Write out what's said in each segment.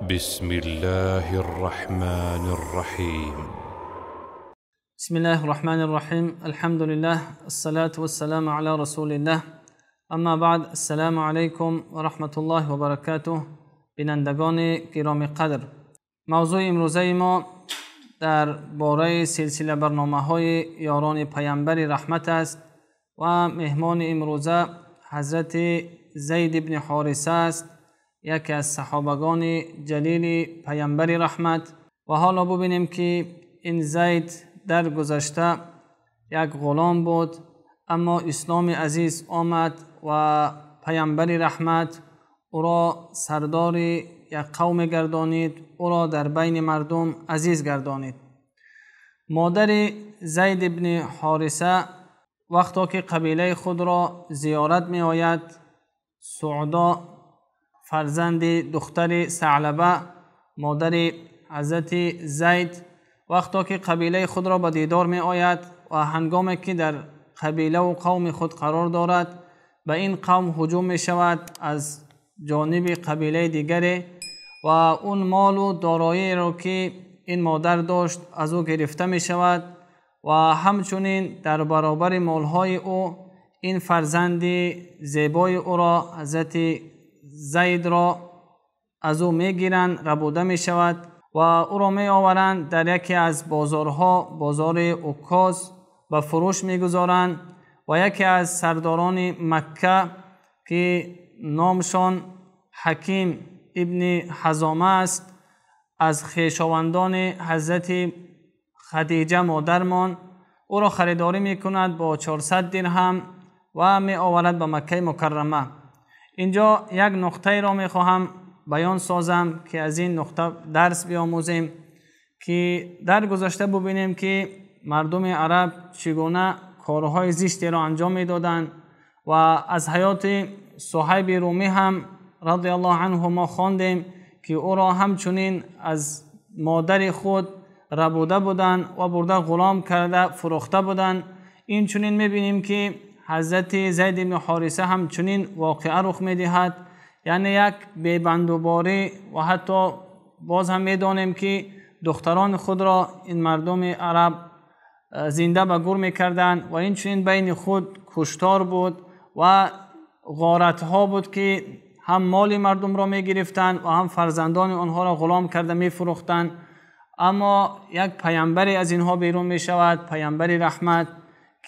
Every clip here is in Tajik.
بسم الله الرحمن الرحيم. بسم الله الرحمن الرحيم. الحمد لله، الصلاة والسلام على رسول الله. اما بعد، السلام علیکم و رحمت الله و برکاته. بینندگان گرامی قدر، موضوع امروزه ما در باره سلسله برنامه های یاران پیامبر رحمت است و مهمان امروزه حضرت زید بن حارثه است، یکی از صحابگان جلیل پیامبر رحمت. و حالا ببینیم که این زید در گذشته یک غلام بود، اما اسلام عزیز آمد و پیامبر رحمت او را سردار یک قوم گردانید، او را در بین مردم عزیز گردانید. مادر زید ابن حارثه وقتا که قبیله خود را زیارت می آید، سعدا فرزند دختر ثعلبه مادر حضرت زید وقتا که قبیله خود را به دیدار می آید و هنگامی که در قبیله و قوم خود قرار دارد، به این قوم هجوم می شود از جانب قبیله دیگری و اون مال و دارایی را که این مادر داشت از او گرفته می شود و همچنین در برابر مالهای او این فرزند زیبای او را، حضرت زید را از او می گیرند، ربوده می شود و او را می آورند در یکی از بازارها، بازار عکاظ، به فروش می گذارند و یکی از سرداران مکه که نامشان حکیم ابن حزامه است، از خویشاوندان حضرت خدیجه مادرمان، او را خریداری می کند با 400 درهم و می آورد به مکه مکرمه. اینجا یک نقطه را می خواهم بیان سازم که از این نقطه درس بیاموزیم که در گذشته ببینیم که مردم عرب چگونه کارهای زشتی را انجام می دادند و از حیات صهیب رومی هم رضی الله عنه ما خواندیم که او را همچنین از مادر خود ربوده بودند و برده غلام کرده فروخته بودند. این چنین میبینیم که حضرت زید بن حارثه همچنین واقعه رخ میدهد، یعنی یک بی‌بندوباری و حتی باز هم میدانیم که دختران خود را این مردم عرب زنده به گور میکردند و این چنین بین خود کشتار بود و غارت ها بود که هم مال مردم را میگرفتند و هم فرزندان آنها را غلام کرده میفروختند. اما یک پیامبری از اینها بیرون می شود، پیامبر رحمت،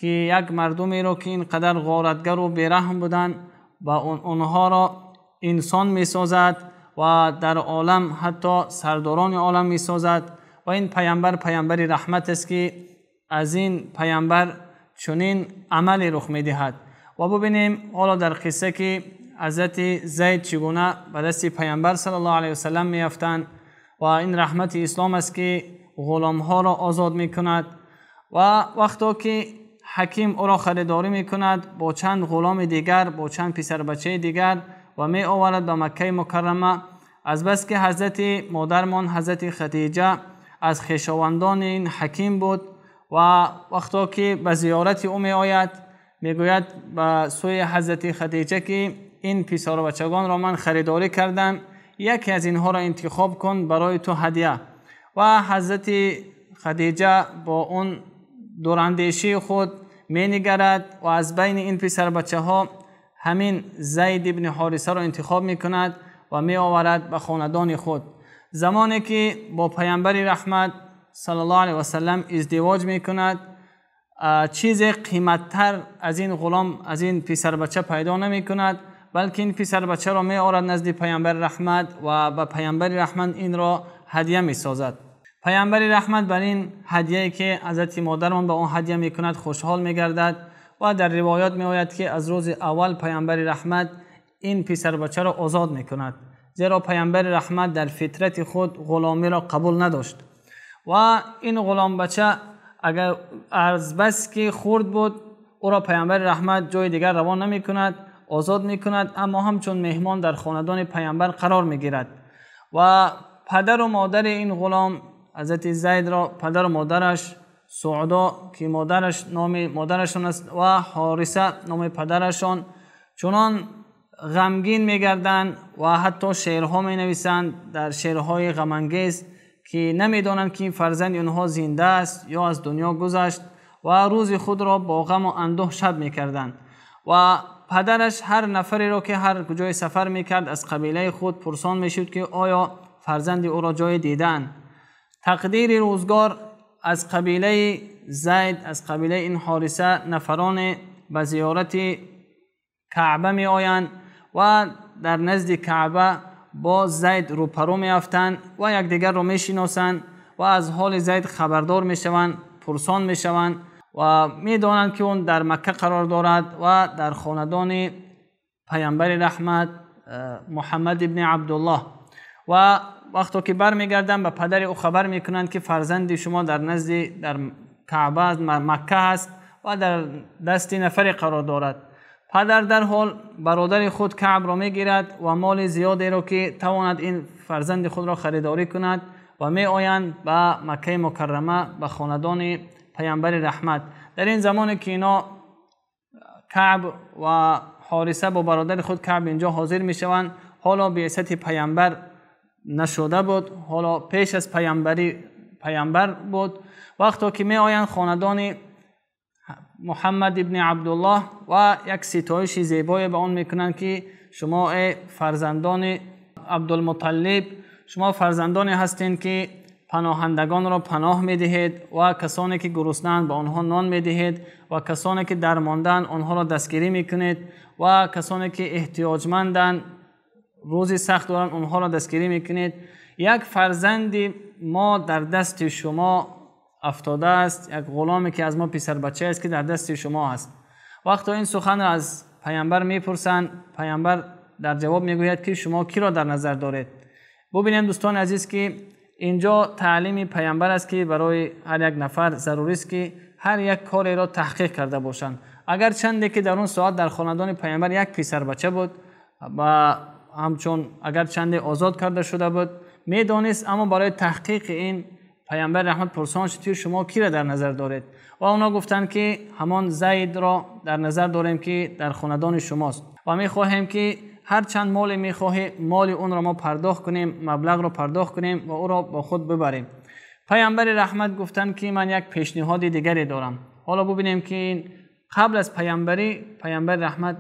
که یک مردمی را که اینقدر غارتگر و بیرحم بودند و آنها را انسان می سازد و در عالم حتی سرداران عالم می سازد. و این پیامبر پیامبر رحمت است که از این پیامبر چنین عملی رخ می دهد. و ببینیم حالا در قصه که حضرت زید چگونه به دست پیامبر صلی الله علیه وسلم می افتند و این رحمت اسلام است که غلام ها را آزاد می کند. و وقتی که حکیم او را خریداری می کند با چند غلام دیگر، با چند پسر بچه دیگر و می آورد به مکه مکرمه، از بس که حضرت مادرمان حضرت خدیجه از خویشاوندان این حکیم بود و وقتی که به زیارت او می آید میگوید به سوی حضرت خدیجه که این پسر بچگان را من خریداری کردم، یکی از اینها را انتخاب کن برای تو هدیه. و حضرت خدیجه با اون دوراندیشی خود می نگرد و از بین این پسر بچه ها همین زید ابن حارثه را انتخاب می کند و می آورد به خاندان خود. زمانی که با پیامبر رحمت صلی الله علیه و سلم ازدواج می کند، چیز قیمتتر از این غلام، از این پسر بچه پیدا نمی کند، بلکه این پسر بچه را می آورد نزد پیامبر رحمت و به پیامبر رحمت این را هدیه می سازد. پیامبر رحمت بر این هدیه‌ای که حضرت مادرمان به آن هدیه می کند خوشحال می گردد و در روایات می آید که از روز اول پیامبر رحمت این پسر بچه را آزاد می کند، زیرا پیامبر رحمت در فطرت خود غلامی را قبول نداشت. و این غلام بچه اگر از بس که خرد بود او را پیامبر رحمت جای دیگر روان نمی کند، آزاد می کند، اما همچون مهمان در خاندان پیامبر قرار می گیرد. و پدر و مادر این غلام حضرت زید را، پدر و مادرش سعدا که مادرش نام مادرشان است و حارثه نام پدرشان، چنان ғамгин мегарданд ва ҳатто шеърҳо менависанд, дар шеърҳои ғамангез ки намедонанд ки фарзанди онҳо зинда аст ё аз дунё гузашт ва рӯзи худро бо ғам ва андӯҳ шаб мекарданд. Ва падараш ҳар нафареро ки ҳар куҷое сафар мекард аз қабилаи худ пурсон мешуд ки оё фарзанди ӯро ҷое дидаанд. Тақдири рӯзгор аз қабилаи Зайд, аз қабилаи ин Ҳориса нафароне ба зиёрати Каъба меоянд ва дар назди Каъба бо Зайд рӯпарӯ меафтанд ва якдигарро мешиносанд ва аз ҳоли Зайд хабардор мешаванд, пурсон мешаванд ва медонанд ки он дар Макка қарор дорад ва дар хонадони паёмбари раҳмат Муҳаммад ибни Абдуллоҳ. Ва вақте ки бармегарданд ба падари ӯ хабар мекунанд ки фарзанди шумо дар назди дар Каъба Макка ҳаст ва дар дасти нафаре қарор дорад. Падар дар ҳол бародари худ Каъбро мегирад ва моли зиёдеро ки тавонад ин фарзанди худро харидорӣ кунад ва меоянд ба Маккаи Мукаррама, ба хонадони паёмбари раҳмат. Дар ин замоне ки ино Каъб ва Ҳориса бо бародари худ Каъб инҷо ҳозир мешаванд, ҳоло биъсати паёмбар нашуда буд, ҳоло пеш аз паёмбарӣ паёмбар буд. Вақте ки меоянд хонадони Муҳаммад ибни Абдуллоҳ ва як ситоиши зебое ба он мекунанд ки шумо эй фарзандони Абдулмуталлиб, шумо фарзандоне ҳастед ки паноҳандагонро паноҳ медиҳед ва касоне ки гуруснаанд ба онҳо нон медиҳед ва касоне ки дармондаанд онҳоро дастгирӣ мекунед ва касоне ки эҳтиёҷманданд, рӯзи сахт доранд, онҳоро дастгирӣ мекунед. Як фарзанди мо дар дасти шумо афтодааст, як ғуломе ки аз мо писарбача аст ки дар дасти шумо аст. Вақте ин суханро аз паёмбар мепурсанд, паёмбар дар ҷавоб мегӯяд ки шумо киро дар назар доред? Бубинем дӯстони азиз ки инҷо таълими паёмбар аст ки барои ҳар як нафар зарур аст ки ҳар як кореро таҳқиқ карда бошанд. Агар чанде ки дар он соат дар хонадони паёмбар як писарбача буд ва ҳамчун агар чанде озод карда шуда буд медонист, аммо барои таҳқиқи ин паёмбари раҳмат пурсон шуд ки шумо киро дар назар доред? Ва онҳо гуфтанд ки ҳамон Зайдро дар назар дорем ки дар хонадони шумост ва мехоҳем ки ҳар чанд моле мехоҳӣ моли онро мо пардохт кунем, маблағро пардохт кунем ва ӯро бо худ бибарем. Паёмбари раҳмат гуфтанд ки ман як пешниҳоди дигаре дорам. Ҳоло бубинем ки қабл аз паёмбарӣ паёмбари раҳмат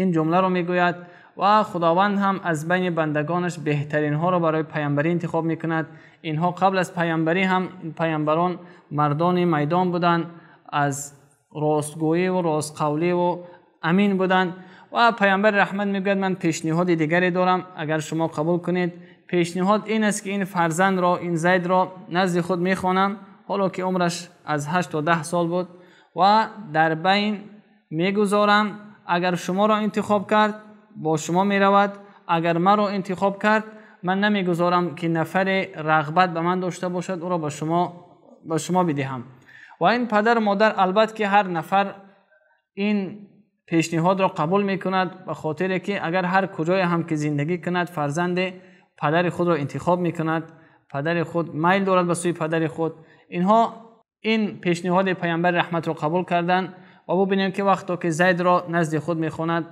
ин ҷумларо мегӯяд ва худованд ҳам аз байни бандагонаш беҳтаринҳоро барои паёмбарӣ интихоб мекунад. Инҳо қабл аз паёмбарӣ ҳам паёмбарон мардони майдон буданд, аз ростгӯӣ ва ростқавлӣ ва амин буданд. Ва паёмбари раҳмат мегӯяд ман пешниҳоди дигаре дорам, агар шумо қабул кунед. Пешниҳод ин аст ки ин фарзандро, ин Зайдро назди худ мехонам, ҳоло ки умраш аз 8 то 10 сол буд, ва дар байн мегузорам. Агар шуморо интихоб кард бо шумо меравад, агар маро интихоб кард ман намегузорам ки нафаре рағбат ба ман дошта бошад, ӯро ба шумо бидиҳам. Ва ин падар модар албатта ки ҳар нафар ин пешниҳодро қабул мекунад, ба хотире ки агар ҳар куҷое ҳам ки зиндагӣ кунад фарзанди падари худро интихоб мекунад, падари худ майл дорад ба сӯи падари худ. Инҳо ин пешниҳоди паёмбари раҳматро қабул карданд ва бубинем ки вақте ки Зайдро назди худ мехонад,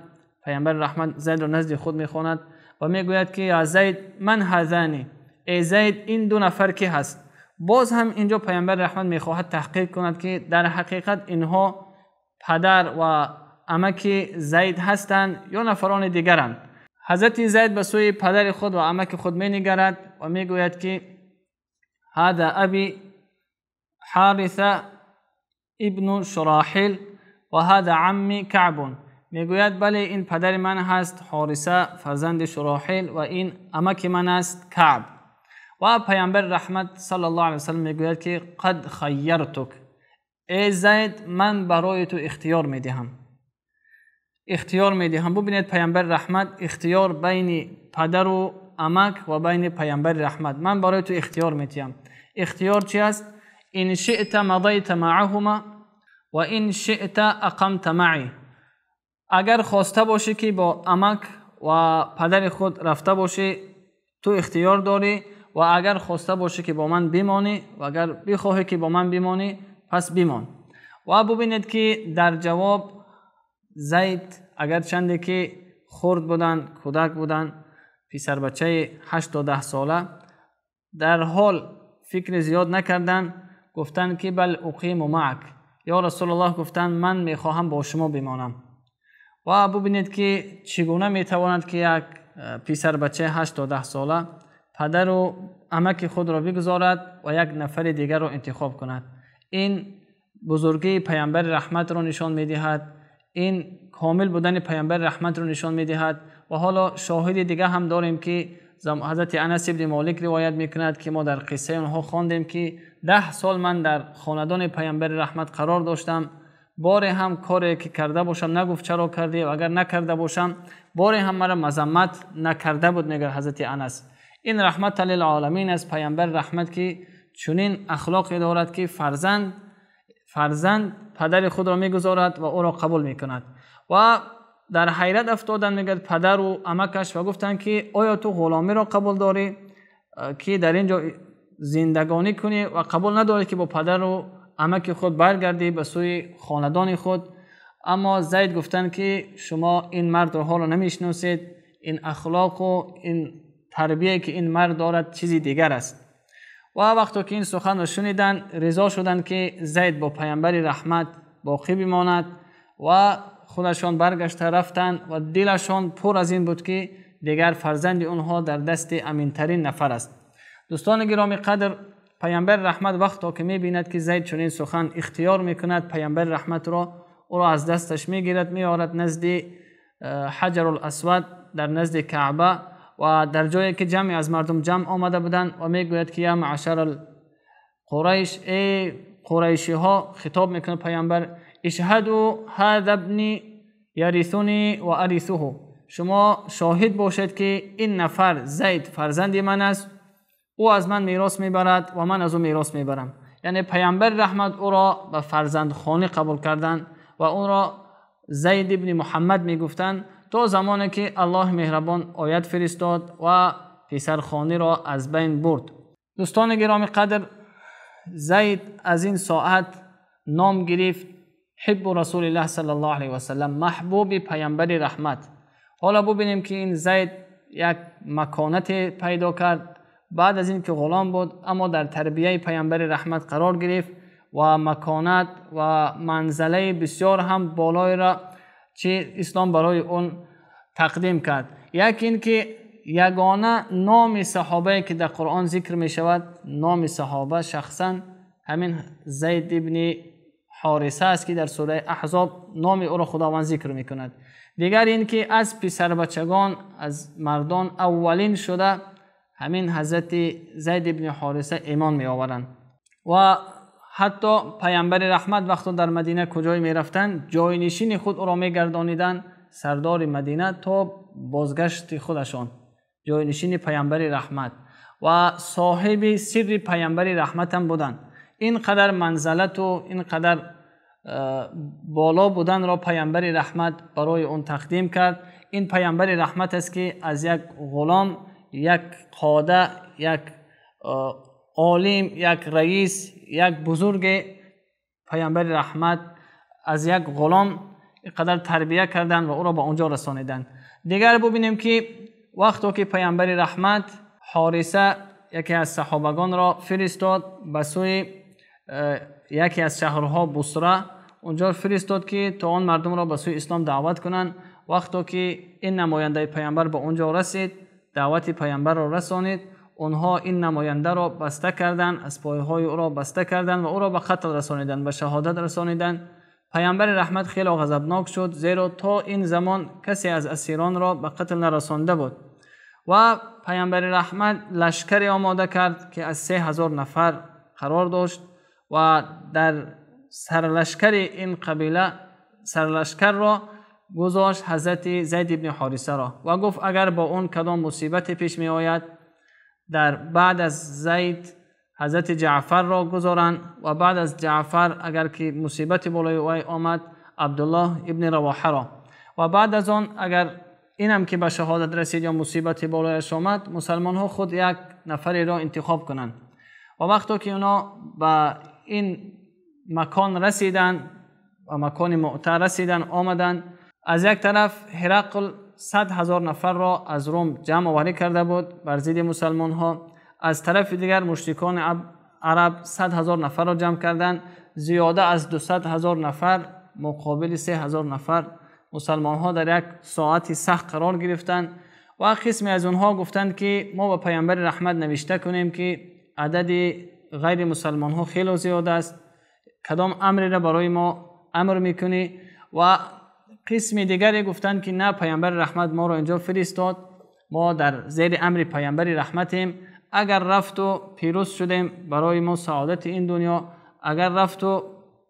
паёмбари раҳмат Зайдро назди худ мехонад ва мегӯяд ки я Зайд ман ҳазани, эй Зайд ин ду нафар ки ҳаст? Боз ҳам инҷо паёмбари раҳмат мехоҳад таҳқиқ кунад ки дар ҳақиқат инҳо падар ва амаки Зайд ҳастанд ё нафарони дигаранд. ҳазрати Зайд ба сӯи падари худ ва амаки худ менигарад ва мегӯяд ки ҳада аби Ҳориса ибну Шуроҳил ва ҳада амми Каъб. Мегӯяд бале ин падари ман ҳаст, Ҳориса фарзанди Шуроҳил, ва ин амаки ман аст Каъб. Ва паёмбари раҳмат саллаллоҳу алайҳи васаллам мегӯяд ки қад хайяртук, эй Зайд ман барои ту ихтиёр медиҳам, ихтиёр медиҳам. Бубинед паёмбари раҳмат ихтиёр байни падару амак ва байни паёмбари раҳмат. Ман барои ту ихтиёр медиҳам. Ихтиёр чи аст? Ин шиъта мадайта маъаҳума ва ин шиъта ақамта маъи. Агар хоста бошӣ ки бо амак ва падари худ рафта бошӣ, ту ихтиёр дорӣ, ва агар хоста бошӣ ки бо ман бимонӣ, ва агар бихоҳӣ ки бо ман бимонӣ, пас бимон. Ва бубинед ки дар ҷавоб Зайд агарчанде ки хурд буданд, кӯдак буданд, писарбачаи 8 то 10 сола, дар ҳол фикр зиёд накарданд, гуфтанд ки бал уқиму маак, ё Расулуллоҳ, гуфтанд ман мехоҳам бо шумо бимонам. Ва бубинед ки чӣ гуна метавонад ки як писарбачаи 8 то 10 сола падару амаки худро бигузорад ва як нафари дигарро интихоб кунад. Ин бузургии паёмбари раҳматро нишон медиҳад, ин комил будани паёмбари раҳматро нишон медиҳад. Ва ҳоло шоҳиди дигар ҳам дорем ки ҳазрати Анас ибни Молик ривоят мекунад ки мо дар қиссаи онҳо хондем ки 10 сол ман дар хонадони паёмбари раҳмат қарор доштам, боре ҳам коре ки карда бошам нагуфт чаро кардӣ, ва агар накарда бошам боре ҳам маро мазаммат накарда буд, мегӯяд ҳазрати Анас. Ин раҳмат лилъоламин аст, паёмбари раҳмат ки чунин ахлоқе дорад ки фарзанд падари худро мегузорад ва ӯро қабул мекунад. Ва дар ҳайрат афтоданд, мегӯяд падару амакаш, ва гуфтанд ки оё ту ғуломиро қабул дорӣ ки дар ин ҷо зиндагонӣ кунӣ ва қабул надорӣ ки бо падару амаки худ баргардӣ ба сӯи хонадони худ? Аммо Зайд гуфтанд ки шумо ин мардро ҳоло намешиносед, ин ахлоқу ин тарбие ки ин мард дорад чизи дигар аст. Ва вақте ки ин суханро шуниданд, ризо шуданд ки Зайд бо паёмбари раҳмат боқӣ бимонад ва худашон баргашта рафтанд ва дилашон пур аз ин буд ки дигар фарзанди онҳо дар дасти аминтарин нафар аст. Дӯстони гиромӣ қадр, паёмбари раҳмат вақте ки мебинад ки Зайд чунин сухан ихтиёр мекунад, паёмбари раҳматро ӯро аз дасташ мегирад, меорад назди Ҳаҷарул Асвад, дар назди Каъба ва дар ҷое ки ҷамъе аз мардум ҷамъ омада буданд, ва мегӯяд ки я маъшарал қурайш, эй қурайшиҳо, хитоб мекунад паёмбар, ишҳаду ҳаза ибни ярисуни ва арисуҳу, шумо шоҳид бошед ки ин нафар Зайд фарзанди ман аст, ӯ аз ман мерос мебарад ва ман аз ӯ мерос мебарам. Яъне паёмбари раҳмат ӯро ба фарзандхонӣ қабул карданд ва ӯро Зайд ибни Муҳаммад мегуфтанд то замоне ки Аллоҳ меҳрабон оят фиристод ва писархониро аз байн бурд. Дӯстони гиромӣ қадр, Зайд аз ин соат ном гирифт ҳиббу Расулиллаҳ саллаллоҳу алайҳи васаллам, маҳбуби паёмбари раҳмат. Ҳоло бубинем ки ин Зайд як маконате пайдо кард баъд аз ин ки ғулом буд, аммо дар тарбияи паёмбари раҳмат қарор гирифт ва маконат ва манзалаи бисёр ҳам болоиро чи ислом барои он тақдим кард. Яке ин ки ягона номи саҳобае ки дар Қуръон зикр мешавад, номи саҳоба шахсан ҳамин Зайд ибни Ҳориса аст ки дар сураи Аҳзоб номи ӯро Худованд зикр мекунад. Дигар ин ки аз писарбачагон, аз мардон аввалин шуда ҳамин ҳазрати Зайд ибни Ҳориса имон меоваранд. Ва ҳатто паёмбари раҳмат вақто дар Мадина куҷое мерафтанд, ҷойнишини худ ӯро мегардониданд сардори Мадина то бозгашти худашон, ҷойнишини паёмбари раҳмат ва соҳиби сирри паёмбари раҳмат ҳам буданд. Ин қадар манзалату ин қадар боло буданро паёмбари раҳмат барои он тақдим кард. Ин паёмбари раҳмат аст ки аз як ғулом, як қода, як олим, як раис, як бузург паёмбари раҳмат аз як ғулом инқадар тарбия карданд ва ӯро ба онҷо расониданд. Дигар бубинем ки вақте ки паёмбари раҳмат Ҳориса яке аз саҳобагонро фиристод ба сӯи яке аз шаҳрҳо Бусра, онҷо фиристод ки то он мардумро ба сӯи ислом даъват кунанд. Вақте ки ин намояндаи паёмбар ба онҷо расид, даъвати паёмбарро расонид, онҳо ин намояндаро баста карданд, аз пойҳои ӯро баста карданд ва ӯро ба қатл расониданд, ба шаҳодат расониданд. Паёмбари раҳмат хеле ғазабнок шуд, зеро то ин замон касе аз асиронро ба қатл нарасонда буд. Ва паёмбари раҳмат лашкаре омода кард ки аз 3000 нафар қарор дошт ва дар сарлашкари ин қабила сарлашкарро гузошт ҳазрати Зайд ибни Ҳорисаро ва гуфт агар бо он кадом мусибате пеш меояд, дар баъд аз Зайд ҳазрати Ҷаъфарро гузоранд ва баъд аз Ҷаъфар агар ки мусибате болои вай омад, Абдуллоҳ ибни Равоҳаро, ва баъд аз он агар инам ки ба шаҳодат расид ё мусибате болояш омад, мусалмонҳо худ як нафареро интихоб кунанд. Ва вақте ки онҳо ба ин макон расиданд, ба макони Муъта расиданд, омаданд, аз як тараф Ҳирақл 100,000 нафар را از روم جمع آوری کرده بود بر ضد مسلمان ها. از طرف دیگر مشرکان عرب 100,000 نفر را جمع کردند. زیاده از 200,000 نفر مقابل 3,000 نفر مسلمان ها در یک ساعت سخت قرار گرفتند و قسمی از آنها گفتند که ما به پیامبر رحمت نوشته کنیم که عدد غیر مسلمان ها خیلی زیاد است، کدام امری را برای ما امر میکنی؟ و قسم دیگری گفتند که نه، پیامبر رحمت ما را اینجا فرستاد، ما در زیر امر پیامبر رحمتیم، اگر رفت و پیروز شدیم برای ما سعادت این دنیا، اگر رفت و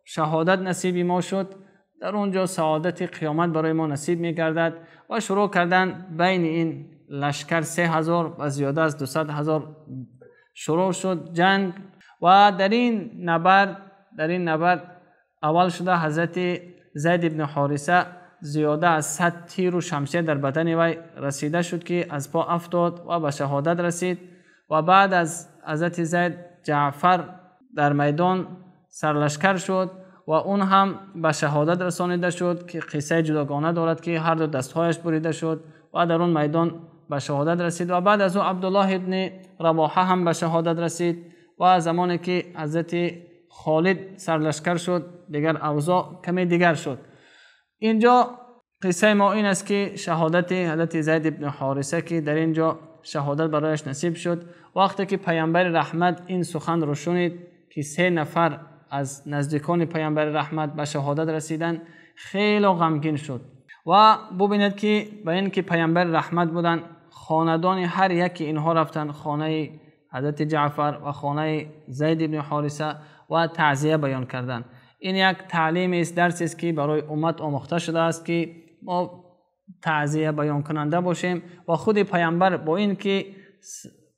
شهادت نصیب ما شد در اونجا سعادت قیامت برای ما نصیب میگردد. و شروع کردن بین این لشکر 3,000 و زیاده از 200,000 شروع شد جنگ. و در این نبرد اول شده حضرت زید ابن حارثه زیاده از 100 تیر و شمشیر در بدن وی رسیده شد که از پا افتاد و به شهادت رسید. و بعد از حضرت زید جعفر در میدان سرلشکر شد و اون هم به شهادت رسانیده شد که قصه جداگانه دارد که هر دو دستهایش بریده شد و در اون میدان به شهادت رسید. و بعد از او عبدالله ابن رواحه هم به شهادت رسید. و زمانی که حضرت خالد سرلشکر شد دیگر اوضاع کمی دیگر شد. اینجا قصه ما این است که شهادت حضرت زید ابن حارثه که در اینجا شهادت برایش نصیب شد. وقتی که پیامبر رحمت این سخن رو شنید که 3 نفر از نزدیکان پیامبر رحمت به شهادت رسیدن، خیلی غمگین شد. و ببینید که به این که پیامبر رحمت بودن، خاندان هر یکی اینها رفتن خانه حضرت جعفر و خانه زید ابن حارثه و تعزیه بیان کردن. این یک تعلیم است، درس است که برای امت آموخته شده است که ما تعزیه بیان کننده باشیم. و خود پیامبر با این که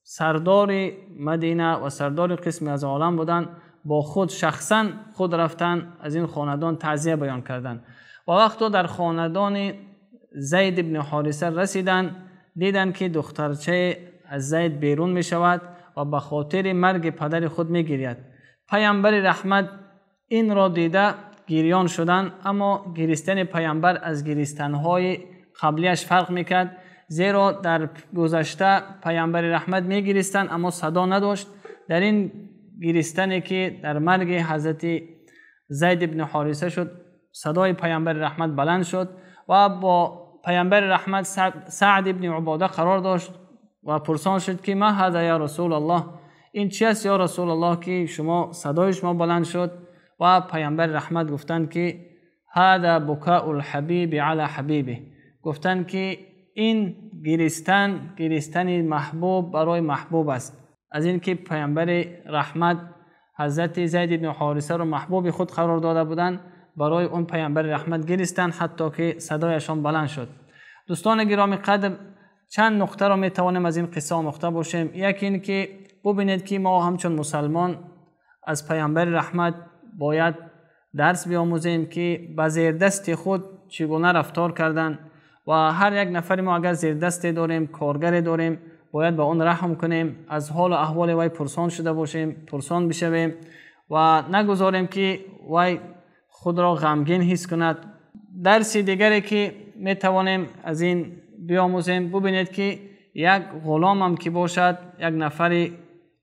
سردار مدینه و سردار قسمی از عالم بودن، با خود شخصا خود رفتن از این خاندان تعزیه بیان کردن. و وقتی در خاندان زید ابن حارثه رسیدن، دیدن که دخترچه از زید بیرون می شود و به خاطر مرگ پدر خود می گرید. پیامبر رحمت این را دیده گریان شدن، اما گریستن پیامبر از گریستنهای قبلیش فرق میکرد، زیرا در گذشته پیامبر رحمت میگریستند اما صدا نداشت. در این گریستنی که در مرگ حضرت زید ابن حارثه شد، صدای پیامبر رحمت بلند شد و با پیامبر رحمت سعد ابن عباده قرار داشت و پرسان شد که ما هذا یا رسول الله، این چی است یا رسول الله که شما صدای شما بلند شد؟ و پیامبر رحمت گفتند که هذا بکاء الحبیب علی حبیبه، گفتند که این گریستن گریستن محبوب برای محبوب است. از اینکه پیامبر رحمت حضرت زید بن حارثه را محبوب خود قرار داده بودند، برای اون پیامبر رحمت گریستند حتی که صدایشان بلند شد. دوستان گرامی قدر، چند نقطه را می توانیم از این قصه آموخته باشیم. یکی این که ببینید که ما همچون مسلمان از پیامبر رحمت باید درس بیاموزیم که به زیردست خود چگونه رفتار کردن و هر یک نفر ما اگر زیردست داریم، کارگر داریم، باید به اون رحم کنیم، از حال و احوال وی پرسان شده باشیم، پرسان بشویم و نگذاریم که وی خود را غمگین حس کند. درس دیگری که می توانیم از این بیاموزیم، ببینید که یک غلام هم که باشد، یک نفر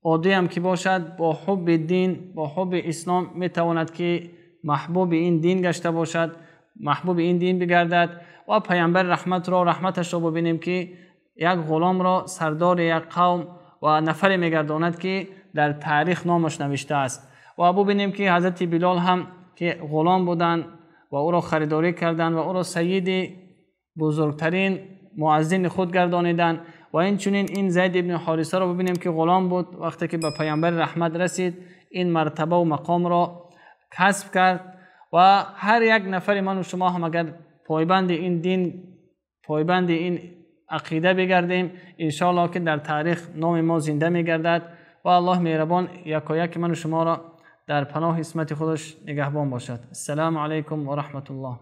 عادی هم که باشد، با حب دین، با حب اسلام می تواند که محبوب این دین گشته باشد، محبوب این دین بگردد. و پیامبر رحمت را، رحمتش را ببینیم که یک غلام را سردار یک قوم و نفری میگرداند که در تاریخ نامش نوشته است. و ببینیم که حضرت بلال هم که غلام بودند و او را خریداری کردند و او را سید بزرگترین مؤذن خود گردانیدند. و این چنین این زید ابن حارثه را ببینیم که غلام بود، وقتی که به پیامبر رحمت رسید این مرتبه و مقام را کسب کرد. و هر یک نفر من و شما هم اگر پایبند این دین، پایبند این عقیده بگردیم، انشاءالله که در تاریخ نام ما زنده میگردد و الله مهربان یکایک من و شما را در پناه عصمت خودش نگهبان باشد. السلام علیکم و رحمت الله.